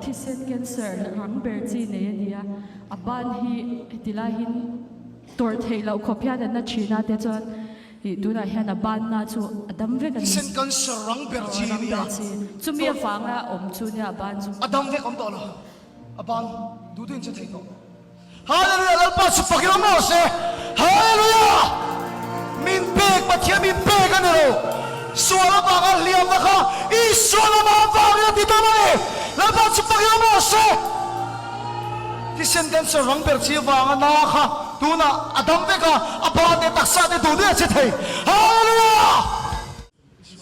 Thisen cancer rang ber chi nei a ni a, a ban hi heti lai hin tawrh theih loh khawp hian a na thin a te chuan ih tunah hian a banna chu a dam vek a ni. Thisen cancer rang ber chi a ni a. Chumi avanga awm chu nia a ban chu. A dam vek awm tawh lo, a ban duh duhin che thei tawh. Hallelujah Lalpa chu fak in awm rawh se. Hallelujah Min pek Pathian min pek a ni lo. Sual avanga hliamna kha Isua lama avangin a ti dam a ni. Lalpa chu fak in awm rawh se. Thisen cancer rang ber chi avanga na kha tunah a dam vek a, a pa te taksa te duh duh a che thei. Hallelujah.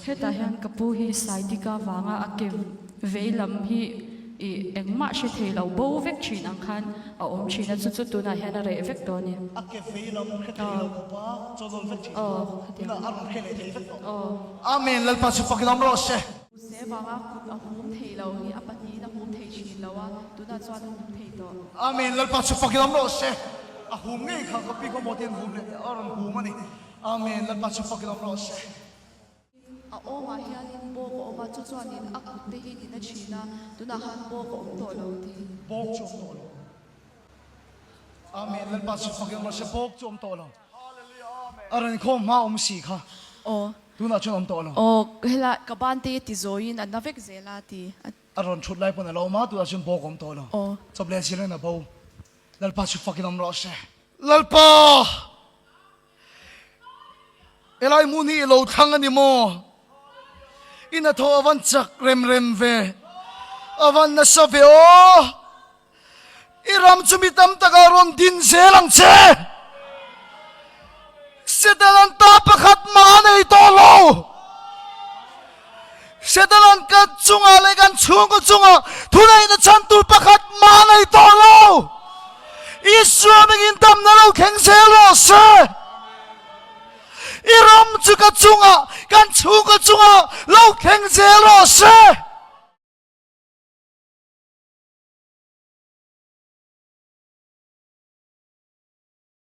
Hetah hian ka pu hi Saidika vanga a ke vei lam hi i engmah hre thei lo bo vek thin ang khan a awm thin a, chu chu tunah hian a reh vek tawh a ni. A ke vei lam hre thei lo khawpa chaw nawn vek thin tunah a rawn hre leh thei vek tawh. Amen Lalpa chu fakin awm rawh se. Se vanga kut a hum thei lo hi a pahnihin a hum thei thin lo a, tunah chuan a hum thei tawh. Amen Lalpa chu fakin awm rawh se. A hum ngei kha ka pi khaw maw te an hum leh a rawn hum a ni. Amen Lalpa chu fakin awm rawh se. A awmah hianin bawk a awm a, chu chuanin a kut te hi tina thin a, tunah khan bawk a awm tawh lo tih. Bawk chu awm tawh lo. Amen Lalpa chu fakin awm rawh se. Bawk chu awm tawh lo. A rawn khawm hma awm si kha. Aw. Tunah chuan awm tawh lo. Aw, helai ka ban te hi ti zawiin a na vek zel a ti. A rawn thut lai pawn a lo awm a, tunah chuan bawk a awm tawh lo. Aw. Chawp leh zir in a bo. Lalpa chu fakin awm rawh se. Lalpa! Helai hmun hi i lo thlang a ni maw? I hnathawh a van chak rem rem ve, a van nasa ve aw! I ram chu mi tam takah rawn din zel ang che! Setanan ta pakhat mah a nei tawh lo! Setanan kan chungah leh kan chhungkaw chungah thuneihna chhan tur pakhat mah a nei tawh lo! Isua mingin damna lo thleng zel rawh se! I ram chu ka chungah, kan chhungkaw chungah lo thleng zel rawh se!